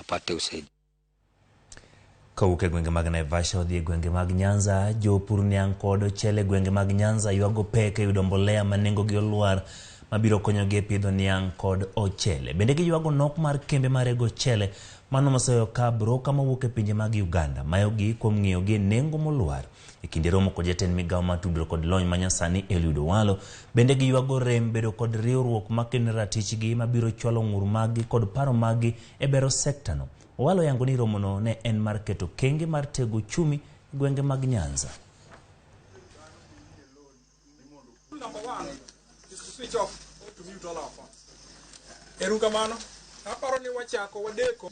apate usaidizi. Kowuok e gwenge mag Naivasha odhi e gwenge mag Nyanza, jopur niang' kod ochele e gwenge mag Nyanza ywago pek e yudo mbolea ma nengogi olwar mabiro konyogi e pidho niang' kod ochele. Bende giywago nok mar kembe marego ochele mano moseyo ka broka mawuok e pinje mag Uganda mayogi kuom ng'iyogi e nengo molwar. E kinde romo kod jatend migawo mar tudruok kod lony manyasani Eliud Owalo, bende giywago rem bedo kod riwruok makene ratichgi mabiro chwalo ng'ur maggi kod paro maggi e bero sekta no. Owalo yango ni romono ne en mar keto okenge mar tego uchumi e gwenge mag Nyanza. Number one is to switch off or to mute all our phones. Erokamano. Aparo ni wachako wadeko.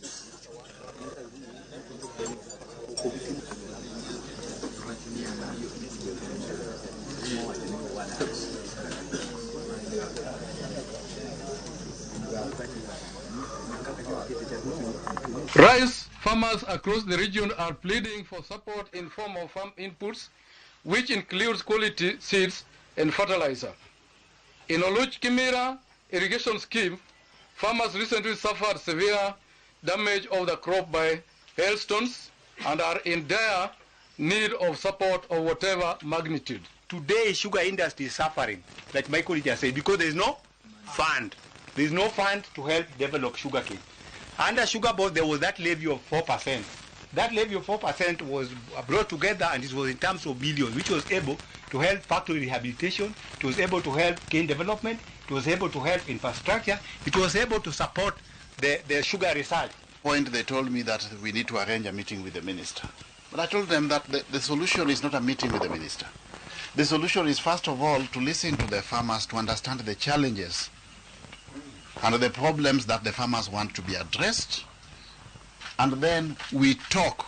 Rice farmers across the region are pleading for support in form of farm inputs, which includes quality seeds and fertilizer. In Oluch Kimira irrigation scheme, farmers recently suffered severe damage of the crop by hailstones and are in dire need of support of whatever magnitude. Today, sugar industry is suffering, like Michael just said, because there is no fund. There is no fund to help develop sugarcane. Under Sugar Board, there was that levy of 4%. That levy of 4% was brought together and it was in terms of billions, which was able to help factory rehabilitation, it was able to help cane development, it was able to help infrastructure, it was able to support the sugar research. Point, they told me that we need to arrange a meeting with the minister. But I told them that the solution is not a meeting with the minister. The solution is, first of all, to listen to the farmers, to understand the challenges and the problems that the farmers want to be addressed. And then we talk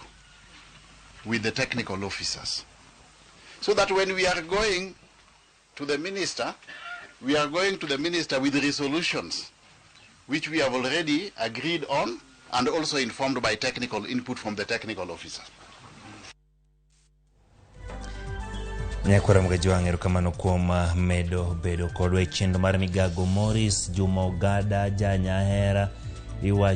with the technical officers. So that when we are going to the minister, we are going to the minister with resolutions which we have already agreed on and also informed by technical input from the technical officers. Nyakwara Mgajwang' erokamano kuom medo bedo kodwa e chenro mar migago. Morris Juma Ogada Janyahera iwacho